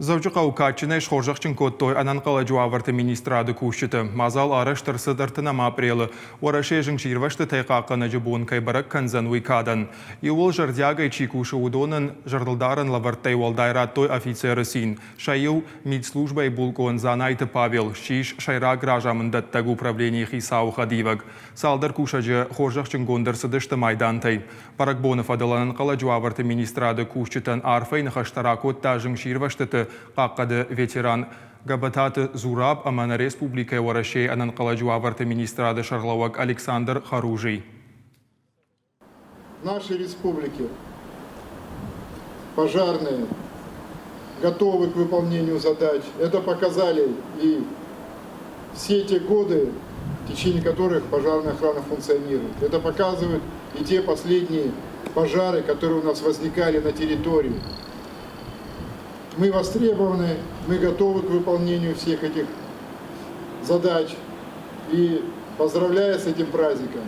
Дзӕуджыхъӕуы кадджынӕй схорзӕхджын кодтой ӕнӕнхъӕлӕджы уавӕрты министрады кусджыты. Мадзал арӕзт ӕрцыд ӕртынӕм апърелы, Уӕрӕсейы зынгсирвӕзтытӕй хъахъхъӕнӕджы бон кӕй бӕрӕг кӕндзӕн, уый кадӕн. Иууыл зӕрдиагӕй чи кусы, уыдонӕн зӕрдылдарӕн лӕвӕрттӕй уӕлдай радтой офицеры цин. Сӕ иу, мидслужбӕйы булкъон Дзанайты Павел, ссис сӕйраг разамындӕттӕг управленийы хицауы хӕдивӕг. Цалдӕр кусӕджы хорзӕхджынгонд ӕрцыдысты майдантӕй. Бӕрӕгбоны фӕдыл ӕнӕнхъӕлӕджы уавӕрты министрады кусджытӕн арфӕйы ныхӕстӕ ракодта зынгсирвӕзтыты хъахъхъӕды ветеран Гӕбӕтаты Зураб ӕмӕ нӕ республикӕйы Уӕрӕсейы ӕнӕнхъӕлӕджы уавӕрты министрады сӕргълӕууӕг Александр Харужий. Нашей республике пожарные готовы к выполнению задач. Это показали и все те годы, в течение которых пожарная охрана функционирует. Это показывают и те последние пожары, которые у нас возникали на территории. Мы востребованы, мы готовы к выполнению всех этих задач. И поздравляю с этим праздником.